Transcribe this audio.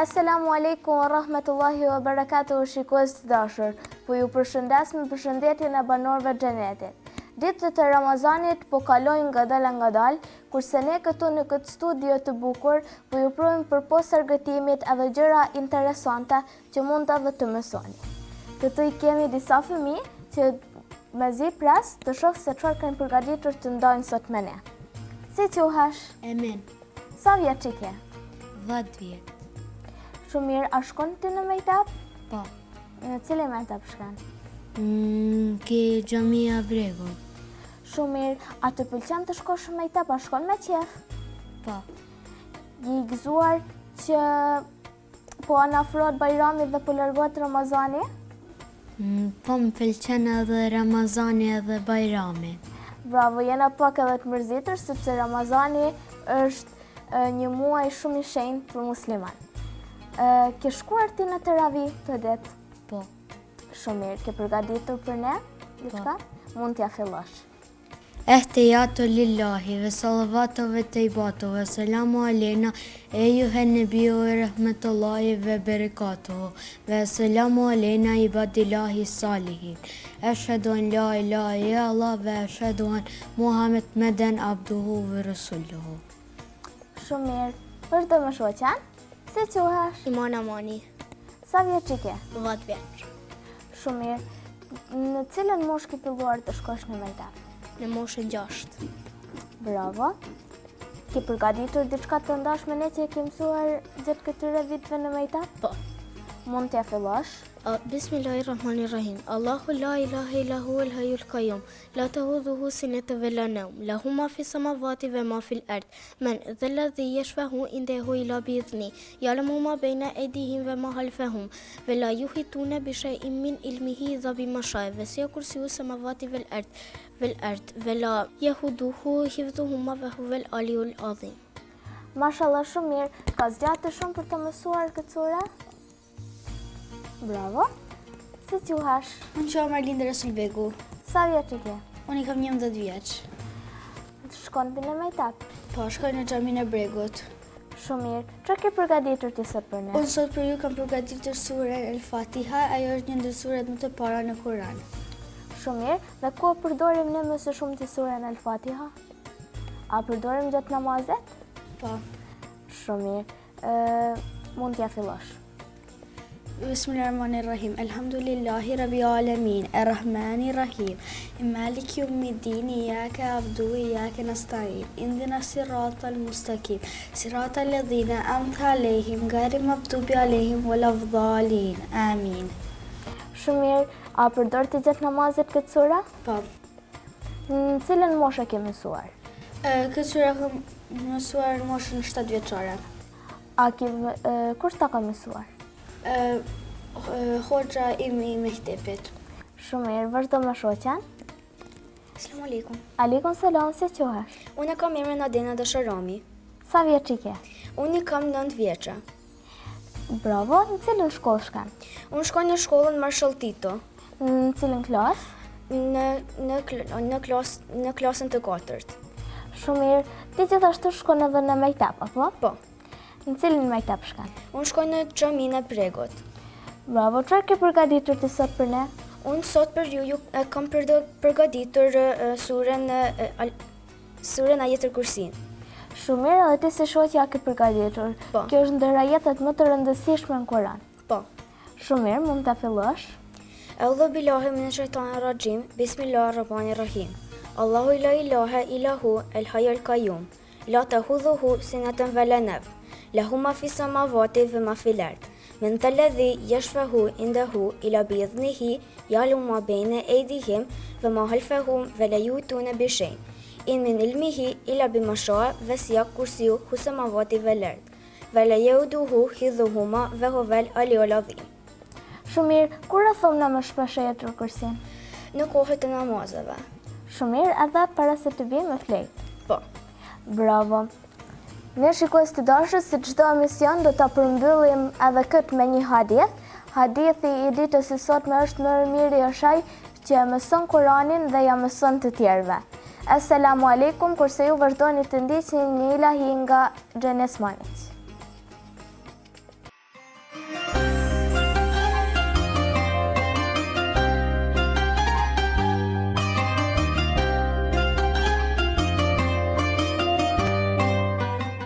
Esselamu alejkum wa rahmetullahi wa barakatuhu shikues të dashur, po ju përshëndes me përshëndetjen e banorëve të xhenetit. Ditët e Ramazanit po kalojnë ngadalë ngadalë, kurse ne këtu në këtë studio të bukur po ju prumë përpos argëtimit edhe gjëra interesante që mund edhe të mësoni. Këtu i kemi disa fëmijë që mezi pres të shoh se çfarë kanë përgatitur të ndajnë sot me ne. Si quhesh? Emin. Sa vjeç i ke? 10 vjet. Shumë mirë, a shkon ti në mektep? Po. Në cilin mektep shkon? Mm, ke xhamia e Bregut. Shumë mirë, a të pëlqen të shkosh në mektep, a shkon me qejf? Po. Je i gëzuar që Po na afrohet Bajrami dhe po largohet Ramazani? Mm, po më pëlqen edhe Ramazani edhe Bajrami. Bravo, jena pak edhe të mërzitur, sepse Ramazani është një muaj shumë i shenjtë për musliman. Ke shkuar ti në teravi këto ditë? Po. Shumë mirë, ke përgatitur për ne? Diçka? Po. Mund t'ia fillosh. Ettehijatu lillahi ve salavatu ve tejbatu ve selamu alejna ejuhen nebiju ve rahmetullahi ve berekatuhu ve selamu alejna ibadillahi salihin Eshhedu en la ilahe illallah ve eshhedu en Muhammeden abduhu ve resuluhu Shumë mirë. Vazhdo me shoqen. Si quhesh? Iman Amani. Sa vjeç i ke? 10 vjeç. Shumë mirë. Në cilën moshë ke filluar të shkosh në mektep? Në moshën 6. Bravo. Ke përgatitur diçka të ndash me ne që e ke mësuar gjatë këtyre viteve në mektep? Po. Mund t'ia fillosh? Bismillahirrahmanirrahim. Allahu la ilaha illa huwal hayyul qayyum. La ta'khudhuhu sinatun ve la nawm. Lahu ma fis samawati ve ma fil ard. Men dhelladhi yeshfa'u indehu illa bi idhni. Ya'lamu ma bejne ejdihim ve ma halfehum. Ve la yuhitune bi shay'in min ilmihi illa bima sha'a. Vesi'a kursiyyuhu samawati vel ard. Vel ard. Ve la yehuduhu hifdhuhuma ve huvel aliyyul adhim. Mashallah shumë mirë. Ka zgjatur shumë për të mësuar këtë sure? Bravo. Si quhesh? Unë quhem Arlinda Rasulbegu. Sa vjeç i ke? Unë i kam 11 vjeç. Shkon ti në mektep? Po, shkoj në xhaminë e Bregut. Shumë mirë. Çfarë ke përgatitur ti sot për ne? Unë sot për ju kam përgatitur suren El Fatiha, ajo është një ndër suret më të para në Kur'an. Shumë mirë. Dhe ku e përdorim ne më së shumti suren El Fatiha? A përdorim gjatë namazit? Po. Shumë mirë. Ë, mund t'ia fillosh. Bismillahirrahmanirrahim. Elhamdulillahi Rabbil alamin. Errahmanirrahim. Maliki yawmiddin. Iyyaka na'budu wa iyyaka nasta'in. Ihdina siratal mustaqim. Siratal ladzina an'amta alejhim ghayril maghdubi alejhim waladdallin. Amin. Shumë mirë. A përdor ti gjatë namazit këtë sure? Po. Në cilën moshë e ke mësuar? Këtë sure e kam mësuar në moshën 7 vjeçare. A ke, kush ta ka mësuar? Hoxha im i mektepit. Shumë mirë, vazhdo me shoqen. Selam aleikum. Aleikum selam, si quhesh? Unë e kam emrin Adena Dasharami. Sa vjeç i ke? Unë i kam 9 vjeçe. Bravo, në cilën shkollë shkon? Unë shkoj në shkollën Marshal Tito. Në cilën klasë? Në në në klas në klasën të katërt. Shumë mirë. Ti gjithashtu shkon edhe në mektep, apo? Po. Në cilin mektep shkon? Unë shkoj në xhaminë e Bregut. Bravo, çfarë ke përgatitur ti sot për ne? Unë sot për ju ju e kam përgatitur suren Suren Ajetul Kursi. Shumë mirë edhe ti si shoqja ke përgatitur. Po. Kjo është ndër ajetet më të rëndësishme në Kur'an. Po. Shumë mirë, mund ta fillosh. Eudhu billahi mine shejtani rraxhim, bismillahi rrahmani rrahim. Allahu la ilahe illa hu, el hayyul qayyum. La ta'khudhuhu sinatun wa la nawm. Lahu ma fis samawati wa ma fil ard. Men dhalladhi yashfa'u indahu illa bi idhnihi Ya'lamu ma bejne ejdihim ve ma halfehum ve la yuhitune bi shej'in min ilmihi illa bima sha'a vesi'a kursiyyuhu semavati vel erd ve la yeuduhu hifdhuhuma ve huvel aliyyul adhim. Shumë mirë, kur e thomë na më shpesh ajetul kursin? Në kohët e namazeve. Shumë mirë, edhe para se të biem me flejt. Po. Bravo. Ne shikues të dashur si çdo emision do ta përmbyllim edhe këtë me një hadith. Hadithi i ditës së sotme është më i miri është ai që e mëson Kuranin dhe ja mëson të tjerëve. Esselamu alejkum, kurse ju vazhdoni të ndiqni një ilahi nga Xhenis Manic.